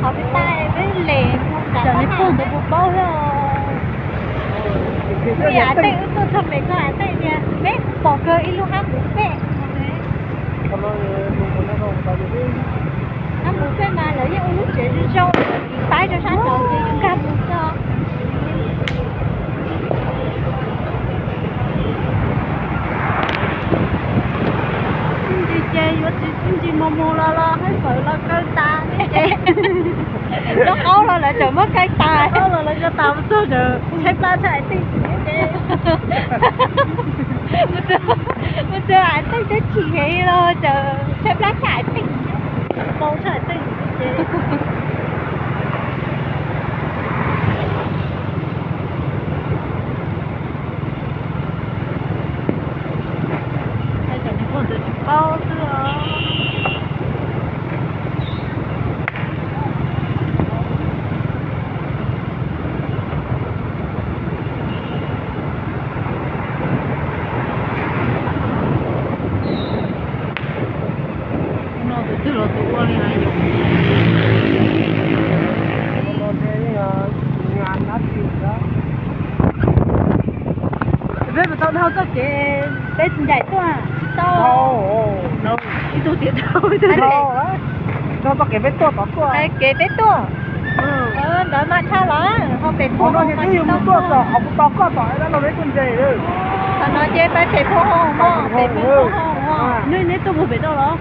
qhov peb tais peb les mus nram qab nab ntawd puas paub thiab. Yam tej wb tuaj txog pem koj yam tej tias peb pom kawg ib lub hab buffet. Hab buffet mas lawv yeej ua lub tsev zoo zoo, tiv taib rau sab tod ces yus nkag mus xwb. Ib ntsis ces yuav tsis, ib ntsis mus mus los los haib fawm los kaw tas ces zaub qaub los lawv tseem muab kaw tas, zaub qaub los lawv kaw tas, mus txog ces tshaib plab tshaib hais tias ces mus txog hais tias twb chim heev los ces tshaib plab tshaib hais tias, pau tshaib hais tias ces Cov niag pog ntawd tsis paub xwb os. No tus twg los tus ua li na yom. Peb puas tau dhau txoj kev peb ncaim tuaj? Tsis tau. Ib tug tias dhau, ib tug tias dhau. Dhau txoj kev peb tuaj tod tuaj. Kev peb tuaj ntawd mas tshaj los ho pem Phoo Hoos mas tsis tau tuaj. Qhov kuv tos koj tom dab laug peb tuaj ntses. Qhov no ces peb pem Phoo Hoos mog, pem Phoo Hoos mog. Neb tuaj mus pem toj los?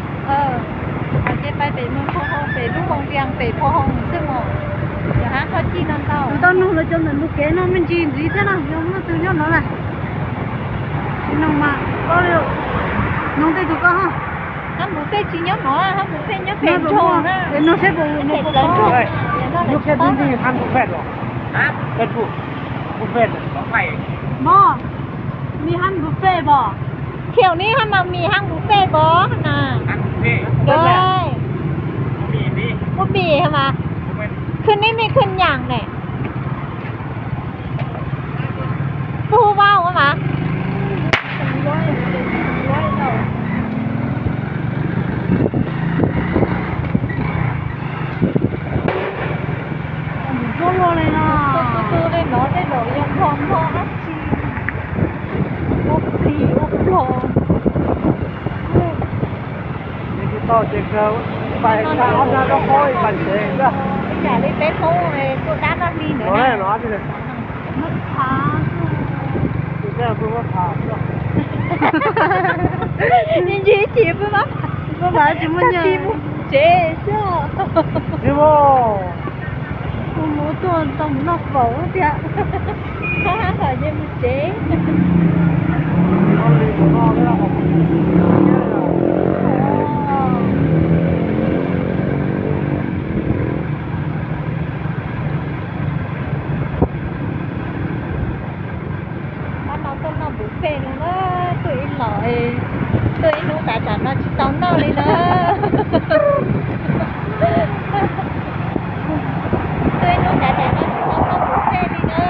Ces peb pem Phoo Hoos, pem lub Phoo Hoos, pem Phoo Hoos xwb mog. Yog hab koj cig no ntau. Kuv tau nug lawv cov ntawm ntug kev no me ntsis ntxiv thiab na, yog muaj tus nyob no na. Tsis noog mas paub li. Noog tej tus koj ho. Hab buffet tsis nyob no, hab buffet nyob pem nroog na. Nug seb puas, nug seb puas, hab buffet los? Hab buffet los? Mog, mi hab buffet pom. Thiaum ni hab mas mi hab buffet pom na. Muaj mi mas, khwj ni mi khwj nyaam ne. Tus tus tus li no tej zaum yog nplog nplog dab tsi, ua plig ua plig. Ces tsis tau ces kawg pais tag ob sab rau qhov pais tsev. Ib yam li peb Hmoob tuaj dab noj hli ntawd na. Ntsib ib chim peb mam, peb mam tsis muaj nyiaj mus tsev xwb. Mus mus tuaj tau mus noj faus thiab. Hab hab kom ces mus tsev. Pab no tuaj noj buffet no na, tuaj ib los, tuaj ib hnub tas tsam no tsis tau noj li na. Tuaj ib hnub tas tsam no tsis tau noj buffet li na.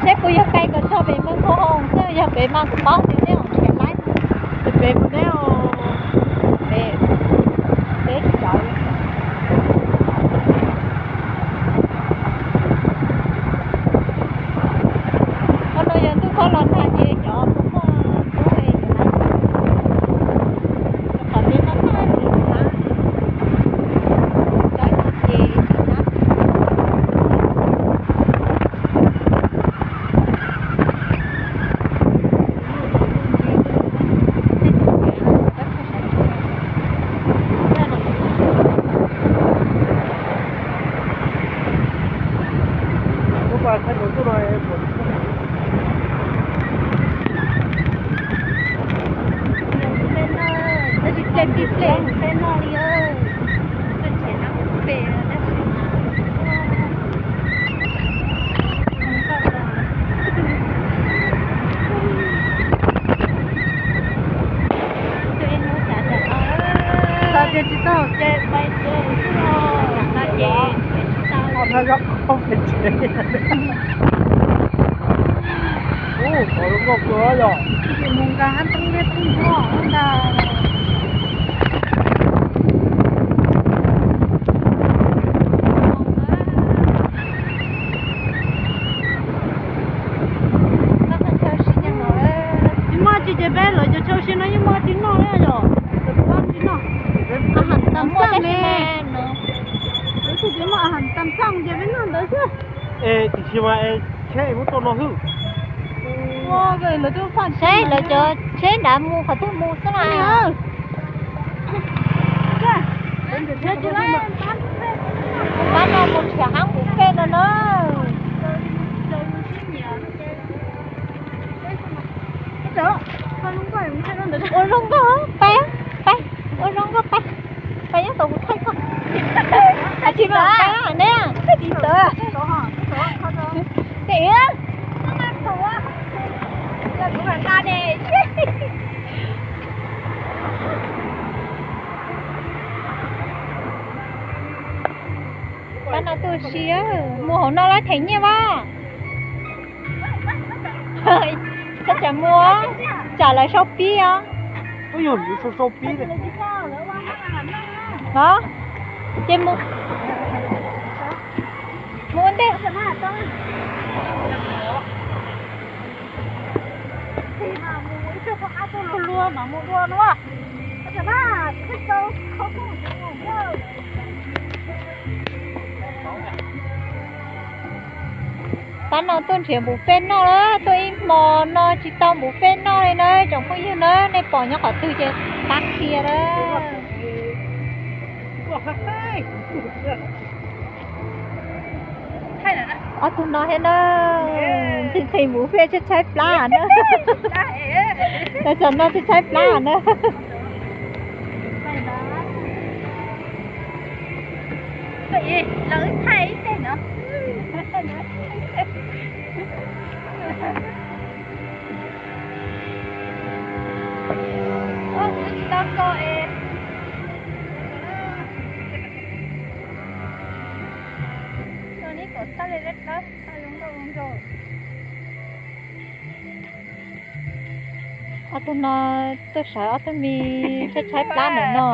Saib puas yog kais kom txog pem Meej Khoo Hoos xwb, yog pem mas kuv paub tias nej khiav laib. Pem mus neb, peb tsis tau. Qhov no yog ntuj txhob los nag ces cov kua muag tub es yuav laib, rau qhov peb noj tag ces yuav laib, cov no ces tsis laib. Xav tias tsis tau ces pais tsev xwb los, tsam no ces tsis tau. Ub, qhov zoo nkauj kawg yom. Mus nkag hab toob liab toob ntsuab ntag. Tsis muaj tsis ces peb lawv cov chaw si no yeej muaj tsis noj yom. Lawv pab tsis noj. Tam xaj ne. Lawv tsis ces muaj tam xaj ces peb noj ntawd xwb. Es tiam sis mas es tsheb es muab tuaj no xwb. Saib lawv cov tsheb nrad mus qhov twg mus xwb na. Pab no mus nrhiav hab buffet no na. Ua zoo nkauj, pab, pab, ua zoo nkauj, pab, pab nyob tau kuv thaij koj. Tsis mam neb. Pab no tuaj si, mus hauv no lawv them nyiaj mas. Txhob tsam mus, tsam lawv sau pib os. Ub, yog lawv sau sau pib li. Los, ces mus, mus ua ntej. Pab no tuaj nrhiav buffet noj lawm, tuaj ib hmo no tsis tau buffet noj li na tsoom phooj ywg na, nej pom nyob qhov twg ces pab qhia na. Ob tug no thiab na, nqhis nqhis buffet tshaib tshaib plab na. Tam sim no tshaib tshaib plab na. Ob tug no tuaj sawv ob tug me tshaib tshaib plab ntawm no.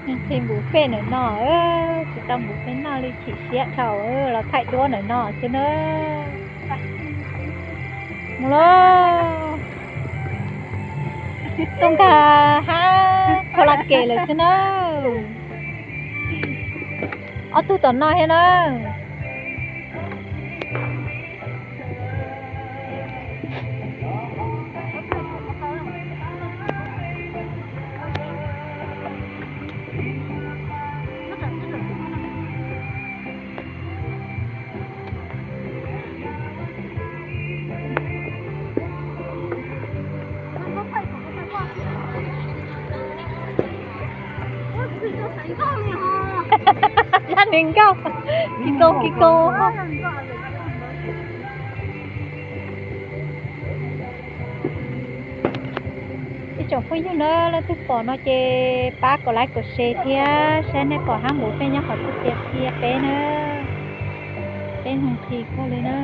Nqhis npum fej ntawm no, tsis tau npum fej noj li, chim siab dhau los thaij duab ntawm no xwb na. Mus lauj, tuaj nkag hab khaus las kes lawm xwb na. Ob tug tom no thiab na. Dab neeg nkauj, kis kau kis kau. Ib tsoom phooj ywg na, leej twg pom no ces pab kom like kom share thiab, saib nej pom hab npum fej nyob qhov twg qhia peb na. Peb nqhis kawg li na.